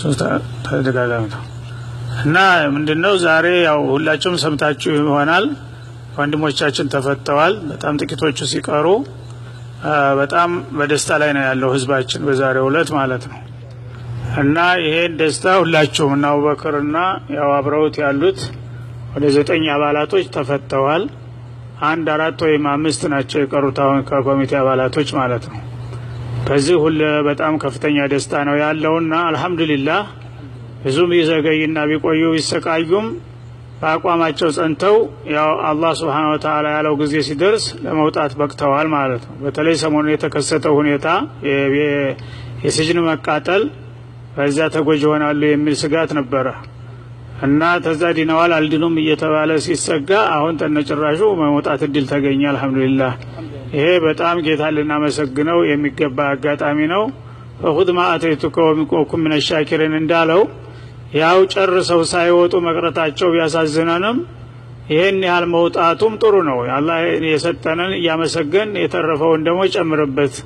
እሱ ተደጋጋሚ ነው። እና ምንድነው ዛሬ ያው ሁላችሁም ሰምታችሁ ይሆናል፣ ወንድሞቻችን ተፈተዋል። በጣም ጥቂቶቹ ሲቀሩ በጣም በደስታ ላይ ነው ያለው ህዝባችን በዛሬው ዕለት ማለት ነው። እና ይሄን ደስታ ሁላችሁም እና አቡበክርና ያው አብረውት ያሉት ወደ 9 አባላቶች ተፈተዋል። አንድ 4 ወይም 5 ናቸው የቀሩት አሁን ከኮሚቴ አባላቶች ማለት ነው። በዚህ ሁሉ በጣም ከፍተኛ ደስታ ነው ያለውና አልহামዱሊላህ ብዙም ቢዘገይና ቢቆዩ ቢሰቃዩም በአቋማቸው ጸንተው ያው አላህ Subhanahu Wa Ta'ala ያለው ጊዜ ሲደርስ ለመውጣት በቅተዋል ማለት ነው። በተለይ ሰሞኑን የተከሰተው ሁኔታ የሲጅን መቃጠል በዛ ተጎጂ ይሆናሉ የሚል ስጋት ነበረ እና ተዛ ዲነዋል አልዲኑም እየተባለ ሲሰጋ አሁን ተነጭራሹ መውጣት እድል ተገኘ። አልহামዱሊላህ ይሄ በጣም ጌታ ልናመሰግነው የሚገባ አጋጣሚ ነው። ፈኹዝ ማ አተይቱከ ወሚንኩም ሚነ ሻኪሪን እንዳለው ያው ጨርሰው ሳይወጡ መቅረታቸው ቢያሳዝነንም ይሄን ያህል መውጣቱም ጥሩ ነው። አላህ የሰጠንን እያመሰገን የተረፈውን ደግሞ ጨምርበት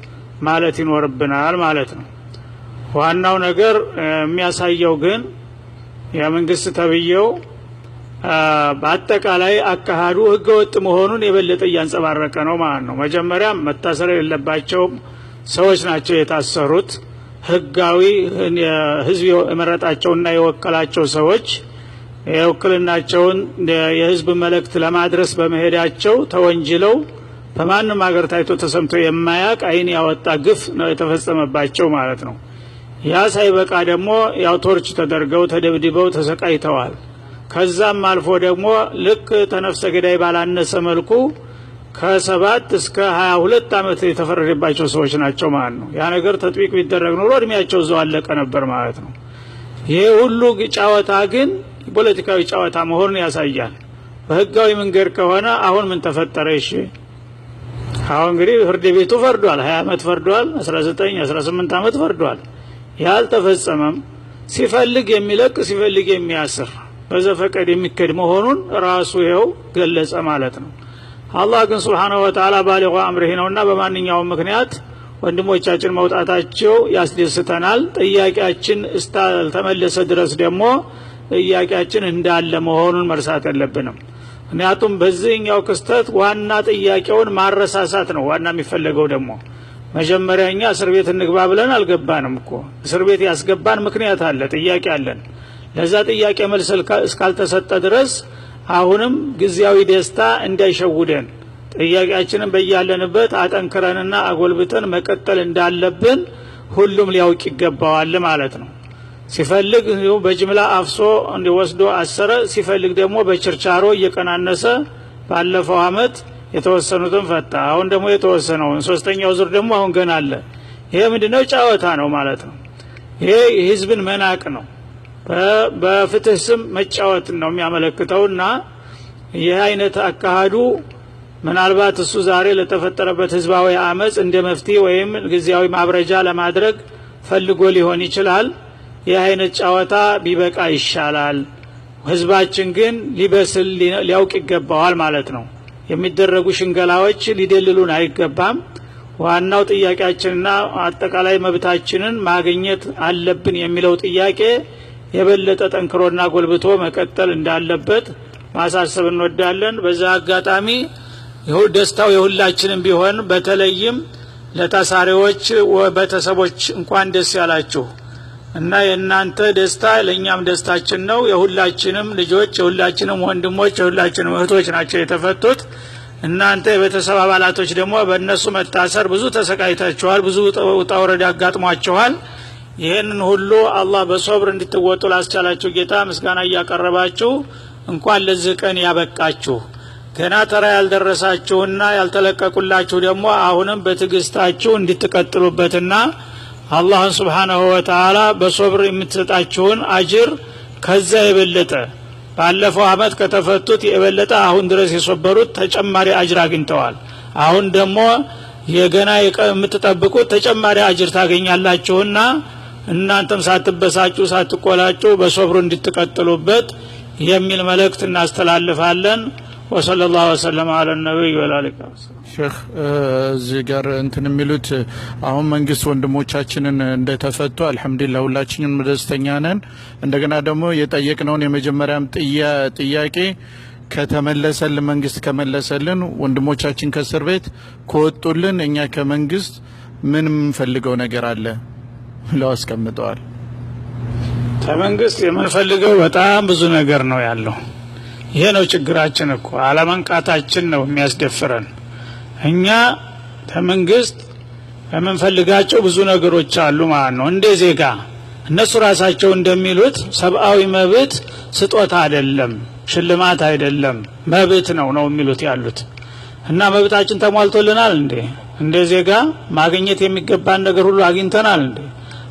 ማለት ይኖርብናል ማለት ነው። ዋናው ነገር የሚያሳየው ግን የመንግስት ተብየው በአጠቃላይ አካሃዱ ህገወጥ መሆኑን የበለጠ እያንጸባረቀ ነው ማለት ነው። መጀመሪያ መታሰር የሌለባቸው ሰዎች ናቸው የታሰሩት። ህጋዊ ህዝብ የመረጣቸውና የወከላቸው ሰዎች የውክልናቸውን የህዝብ መልእክት ለማድረስ በመሄዳቸው ተወንጅለው በማንም ሀገር ታይቶ ተሰምቶ የማያውቅ አይን ያወጣ ግፍ ነው የተፈጸመባቸው ማለት ነው። ያ ሳይበቃ ደግሞ ያው ቶርች ተደርገው ተደብድበው ተሰቃይተዋል። ከዛም አልፎ ደግሞ ልክ ተነፍሰ ገዳይ ባላነሰ መልኩ ከ7 እስከ 22 አመት የተፈረደባቸው ሰዎች ናቸው ማለት ነው። ያ ነገር ተጥቢቅ ቢደረግ ኖሮ እድሜያቸው እዛው አለቀ ነበር ማለት ነው። ይሄ ሁሉ ጫወታ ግን ፖለቲካዊ ጫወታ መሆኑን ያሳያል። በህጋዊ መንገድ ከሆነ አሁን ምን ተፈጠረ? እሺ አሁን እንግዲህ ፍርድ ቤቱ ፈርዷል። 20 አመት ፈርዷል። 19 18 አመት ፈርዷል። ያልተፈጸመም ሲፈልግ የሚለቅ ሲፈልግ የሚያስር በዘፈቀድ የሚከድ መሆኑን ራሱ ይኸው ገለጸ ማለት ነው። አላህ ግን Subhanahu Wa Ta'ala ባሊጉ አምሪሂ ነውና በማንኛውም ምክንያት ወንድሞቻችን መውጣታቸው ያስደስተናል። ጥያቄያችን እስካልተመለሰ ድረስ ደግሞ ጥያቄያችን እንዳለ መሆኑን መርሳት የለብንም። ምክንያቱም በዚህኛው ክስተት ዋና ጥያቄውን ማረሳሳት ነው ዋና የሚፈለገው። ደግሞ መጀመሪያኛ እስር ቤት እንግባ ብለን አልገባንም እኮ። እስር ቤት ያስገባን ምክንያት አለ፣ ጥያቄ አለን። ለዛ ጥያቄ መልስ እስካልተሰጠ ድረስ አሁንም ጊዜያዊ ደስታ እንዳይሸውደን ጥያቄያችንን በያለንበት አጠንክረንና አጎልብተን መቀጠል እንዳለብን ሁሉም ሊያውቅ ይገባዋል ማለት ነው። ሲፈልግ በጅምላ አፍሶ እንዲወስዶ አሰረ፣ ሲፈልግ ደግሞ በችርቻሮ እየቀናነሰ ባለፈው አመት የተወሰኑትን ፈታ። አሁን ደግሞ የተወሰነውን ሶስተኛው ዙር ደግሞ አሁን ገና አለ። ይሄ ምንድነው? ጫወታ ነው ማለት ነው። ይሄ ህዝብን መናቅ ነው። በፍትህ ስም መጫወት ነው የሚያመለክተውና ይህ አይነት አካሃዱ ምናልባት እሱ ዛሬ ለተፈጠረበት ህዝባዊ አመጽ እንደ መፍትሄ ወይም ጊዜያዊ ማብረጃ ለማድረግ ፈልጎ ሊሆን ይችላል። ይህ አይነት ጫወታ ቢበቃ ይሻላል። ህዝባችን ግን ሊበስል ሊያውቅ ይገባዋል ማለት ነው። የሚደረጉ ሽንገላዎች ሊደልሉን አይገባም። ዋናው ጥያቄያችንና አጠቃላይ መብታችንን ማግኘት አለብን የሚለው ጥያቄ የበለጠ ጠንክሮና ጎልብቶ መቀጠል እንዳለበት ማሳሰብ እንወዳለን። በዛ አጋጣሚ ይኸው ደስታው የሁላችንም ቢሆን በተለይም ለታሳሪዎች ወቤተሰቦች እንኳን ደስ ያላችሁ እና የእናንተ ደስታ ለኛም ደስታችን ነው። የሁላችንም ልጆች፣ የሁላችንም ወንድሞች፣ የሁላችንም እህቶች ናቸው የተፈቱት። እናንተ የቤተሰብ አባላቶች ደግሞ በእነሱ መታሰር ብዙ ተሰቃይታችኋል፣ ብዙ ውጣ ውረድ አጋጥሟችኋል። ይሄንን ሁሉ አላህ በሶብር እንድትወጡ ላስቻላችሁ ጌታ ምስጋና እያቀረባችሁ እንኳን ለዚህ ቀን ያበቃችሁ። ገና ተራ ያልደረሳችሁና ያልተለቀቁላችሁ ደግሞ አሁንም በትዕግስታችሁ እንድትቀጥሉበትና አላህን Subhanahu Wa Ta'ala በሶብር የምትሰጣችሁን አጅር ከዛ የበለጠ ባለፈው አመት ከተፈቱት የበለጠ አሁን ድረስ የሶበሩት ተጨማሪ አጅር አግኝተዋል። አሁን ደግሞ የገና የምትጠብቁት ተጨማሪ አጅር ታገኛላችሁና እናንተም ሳትበሳጩ ሳትቆላጩ በሶብሩ እንድትቀጥሉበት የሚል መልእክት እናስተላልፋለን። وصلى الله وسلم على النبي وعلى آله። ሼክ፣ እዚህ ጋር እንትን የሚሉት አሁን መንግስት ወንድሞቻችንን እንደተፈቱ አልሐምዱሊላህ ሁላችንም ደስተኛ ነን። እንደገና ደግሞ የጠየቅነውን የመጀመሪያም ጥያቄ ከተመለሰልን፣ መንግስት ከመለሰልን፣ ወንድሞቻችን ከእስር ቤት ከወጡልን እኛ ከመንግስት ምን የምንፈልገው ነገር አለ ብለው አስቀምጠዋል። ከመንግስት የምንፈልገው በጣም ብዙ ነገር ነው ያለው። ይሄ ነው ችግራችን እኮ፣ አለመንቃታችን ነው የሚያስደፍረን። እኛ ከመንግስት የምንፈልጋቸው ብዙ ነገሮች አሉ ማለት ነው። እንደ ዜጋ እነሱ ራሳቸው እንደሚሉት ሰብአዊ መብት ስጦታ አይደለም፣ ሽልማት አይደለም፣ መብት ነው ነው የሚሉት ያሉት። እና መብታችን ተሟልቶልናል እንዴ? እንደ ዜጋ ማግኘት የሚገባን ነገር ሁሉ አግኝተናል እንዴ?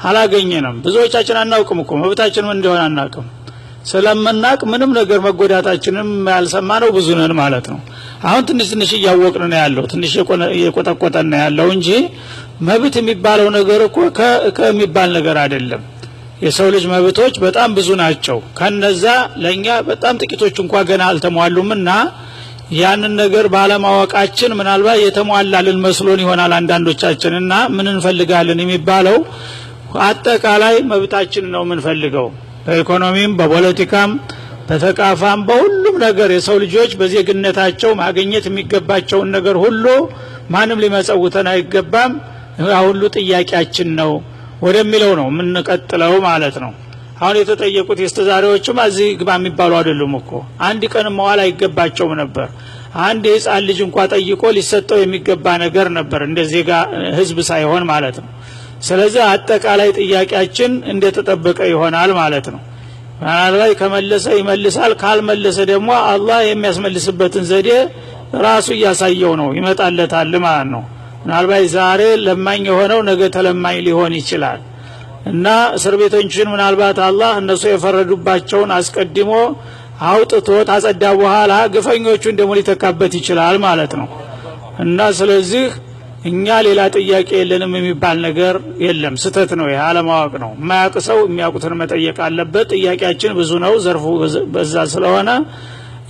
አላገኘንም። ብዙዎቻችን አናውቅም እኮ፣ መብታችን ምን እንደሆነ አናውቅም። ስለምናቅ ምንም ነገር መጎዳታችንም ያልሰማነው ብዙ ነን ማለት ነው። አሁን ትንሽ ትንሽ እያወቅን ነው ያለው፣ ትንሽ እየቆጠቆጠን ነው ያለው እንጂ መብት የሚባለው ነገር እኮ ከሚባል ነገር አይደለም። የሰው ልጅ መብቶች በጣም ብዙ ናቸው። ከነዛ ለኛ በጣም ጥቂቶች እንኳ ገና አልተሟሉምና ያንን ነገር ባለማወቃችን ምናልባት የተሟላልን መስሎን ይሆናል አንዳንዶቻችንና ምን እንፈልጋለን የሚባለው አጠቃላይ መብታችን ነው የምንፈልገው። በኢኮኖሚም፣ በፖለቲካም፣ በተቃፋም፣ በሁሉም ነገር የሰው ልጆች በዜግነታቸው ማግኘት የሚገባቸውን ነገር ሁሉ ማንም ሊመጸውተን አይገባም። ያ ሁሉ ጥያቄያችን ነው ወደሚለው ነው የምንቀጥለው ማለት ነው። አሁን የተጠየቁት የስተዛሬዎችም እዚህ ግባ የሚባሉ አይደሉም እኮ፣ አንድ ቀን መዋል አይገባቸውም ነበር። አንድ የህፃን ልጅ እንኳ ጠይቆ ሊሰጠው የሚገባ ነገር ነበር፣ እንደ ዜጋ ህዝብ ሳይሆን ማለት ነው። ስለዚህ አጠቃላይ ጥያቄያችን እንደተጠበቀ ይሆናል ማለት ነው። ምናልባት ከመለሰ ይመልሳል፣ ካልመለሰ ደግሞ አላህ የሚያስመልስበትን ዘዴ ራሱ እያሳየው ነው፣ ይመጣለታል ማለት ነው። ምናልባት ዛሬ ለማኝ የሆነው ነገ ተለማኝ ሊሆን ይችላል። እና እስር ቤቶችን ምናልባት አላህ እነሱ የፈረዱባቸውን አስቀድሞ አውጥቶ ታጸዳ በኋላ ግፈኞቹን ደግሞ ሊተካበት ይችላል ማለት ነው። እና ስለዚህ እኛ ሌላ ጥያቄ የለንም የሚባል ነገር የለም። ስህተት ነው፣ ይሄ አለማወቅ ነው። የማያውቅ ሰው የሚያውቁትን መጠየቅ አለበት። ጥያቄያችን ብዙ ነው፣ ዘርፉ በዛ ስለሆነ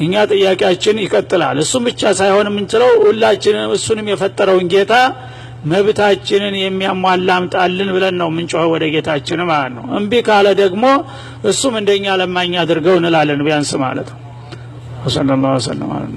እኛ ጥያቄያችን ይቀጥላል። እሱም ብቻ ሳይሆን የምንችለው ሁላችንም እሱንም የፈጠረውን ጌታ መብታችንን የሚያሟላ አምጣልን ብለን ነው የምንጮኸው ወደ ጌታችን ማለት ነው። እምቢ ካለ ደግሞ እሱም እንደኛ ለማኝ አድርገው እንላለን ቢያንስ ማለት ነው። وصلى الله وسلم على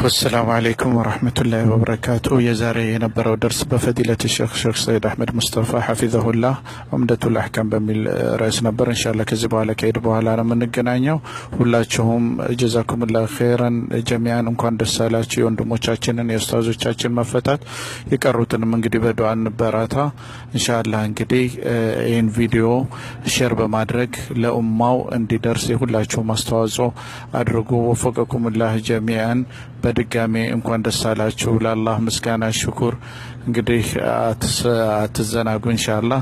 والسلام عليكم ورحمة الله وبركاته። የዛሬ የነበረው ደርስ በፈዲለት ሼክ ሼክ ሰይድ አሕመድ ሙስጠፋ حفظه الله ዑምደቱል አሕካም በሚል ርዕስ ነበር። ኢንሻአላህ ከዚህ በኋላ ከዒድ በኋላ ነው የምንገናኘው። ሁላችሁም جزاكم الله خيرا جميعا። እንኳን ደስ አላችሁ የወንድሞቻችንን የኡስታዞቻችን መፈታት፣ የቀሩትንም እንግዲህ በዱዓ እንበራታ ኢንሻአላህ። እንግዲህ ይህን ቪዲዮ share በማድረግ ለኡማው እንዲደርስ የሁላችሁም አስተዋጽኦ አድርጉ። وفقكم الله جميعا። በድጋሜ እንኳን ደስ አላችሁ። ለአላህ ምስጋና ሽኩር። እንግዲህ አትዘናጉ ኢንሻአላህ።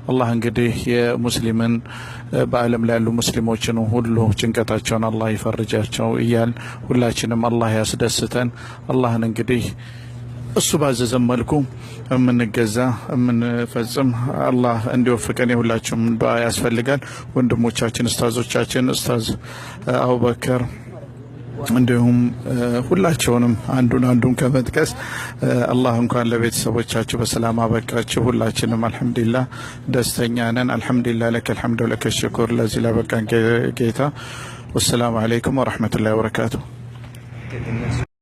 አላህ እንግዲህ የሙስሊምን በዓለም ላይ ያሉ ሙስሊሞችን ሁሉ ጭንቀታቸውን አላህ ይፈርጃቸው እያል ሁላችንም አላህ ያስደስተን። አላህን እንግዲህ እሱ ባዘዘን መልኩ የምንገዛ የምንፈጽም አላህ እንዲወፍቀን የሁላችሁም ዱዓ ያስፈልጋል። ወንድሞቻችን ኡስታዞቻችን ኡስታዝ አቡበከር እንዲሁም ሁላቸውንም አንዱን አንዱን ከመጥቀስ አላህ እንኳን ለቤተሰቦቻችሁ በሰላም አበቃችሁ። ሁላችንም አልሐምዱሊላህ ደስተኛ ነን። الحمد لله لك الحمد لك الشكر ለዚህ ላበቃን ጌታ። والسلام عليكم ورحمة الله وبركاته።